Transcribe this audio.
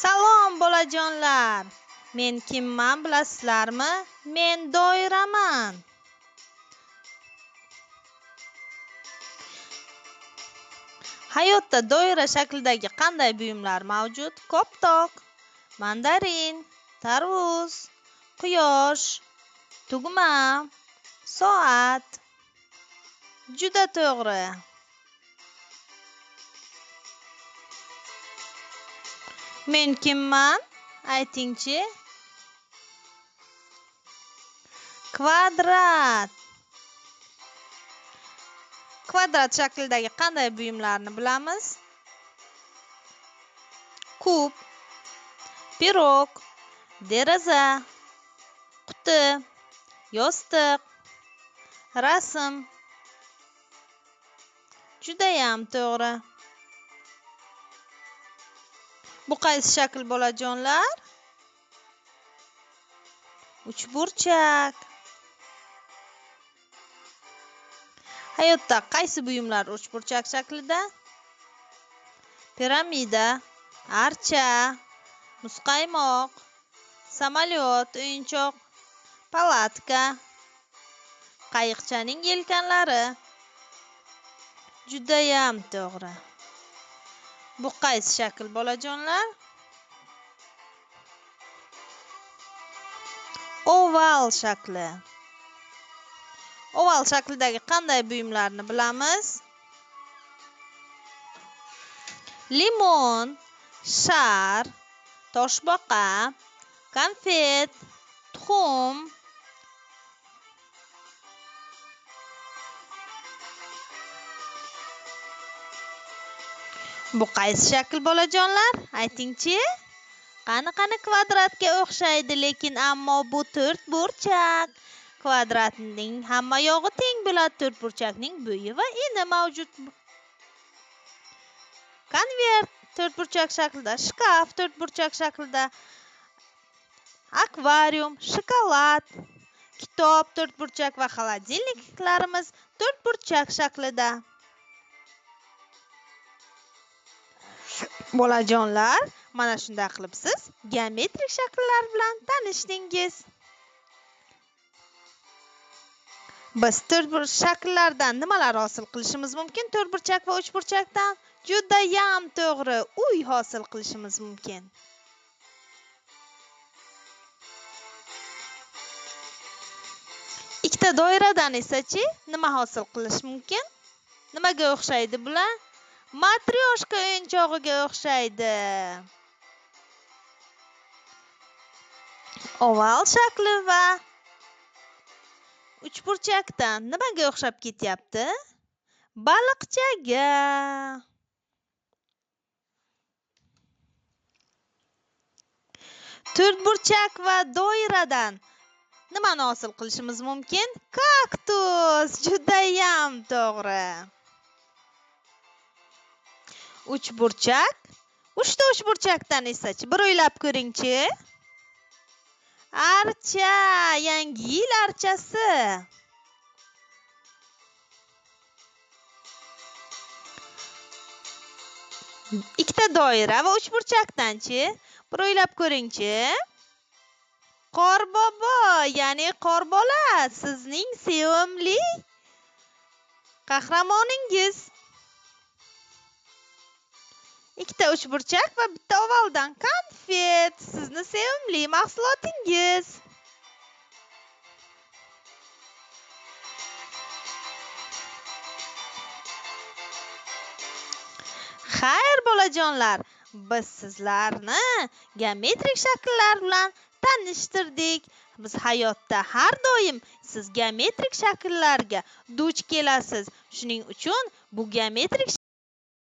Salom bolajonlar. Men kimman bilasizlarmi? Men doiraman. Hayotda doira shaklidagi qanday buyumlar mavjud? Koptok, mandarin, tarvuz, quyosh, tugma, soat. Juda to'g'ri. Men kimman? Aytingchi. Kvadrat. Kvadrat shaklidagi qanday buyumlarni bilamiz? Kub, pirog, deraza, quti, yostiq, rasm. Judayam to'g'ri. Bu qaysi shakl bolajonlar? Uchburchak. Hayotda qaysi buyumlar uchburchak shaklida? Piramida, archa, muzqaymoq, samolyot, o'yinchoq, palatka, qayiqchaning yelkanlari. Judayam to'g'ri. Bu qaysi shakl bolajonlar? Oval shakli. Oval shaklidagi qanday buyumlarni bilamiz? Limon, shar, toshbaqa, konfet, tuxum. Bu qaysi shakl bolajonlar? Aytingchi. Qani kvadratga o'xshaydi, lekin ammo bu to'rtburchak. Kvadratning hamma yog'i teng bo'ladi, to'rtburchakning bo'yi va eni mavjud. Konvert to'rtburchak shaklida, shkaf to'rtburchak shaklida, akvarium, shokolad, kitob to'rtburchak va xolodilniklarimiz to'rtburchak shaklida. Bolajonlar, mana shunday qilib siz geometrik shakllar bilan tanishdingiz. Biz to'rtburchak shakllardan nimalar hosil qilishimiz mumkin? To'rtburchak va uchburchakdan judayam to'g'ri uy hosil qilishimiz mumkin. Ikkita doiradan esa-chi nima hosil qilish mumkin? Nimaga o'xshaydi bular? Matryoshka o'yinchog'iga o'xshaydi. Oval shakli va uchburchakdan nimaga o'xshab ketyapti? Baliqchaga. To'rtburchak va doiradan nimani hosil qilishimiz mumkin? Kaktus. Judayam to'g'ri. Uchburchak. Uchta uchburchakdan esa-chi bir o'ylab ko'ringchi. Archa, yangi yil archasi. Ikkita doira va uchburchakdan-chi bir o'ylab ko'ringchi. Qorbobo, ya'ni qorbola, sizning sevimli qahramoningiz. Ikkita uchburchak va bitta ovaldan konfet, sizni sevimli mahsulotingiz. Xayr bolajonlar, biz sizlarni geometrik shakllar bilan tanishtirdik. Biz hayotda har doim siz geometrik shakllarga duch kelasiz. Shuning uchun bu geometrik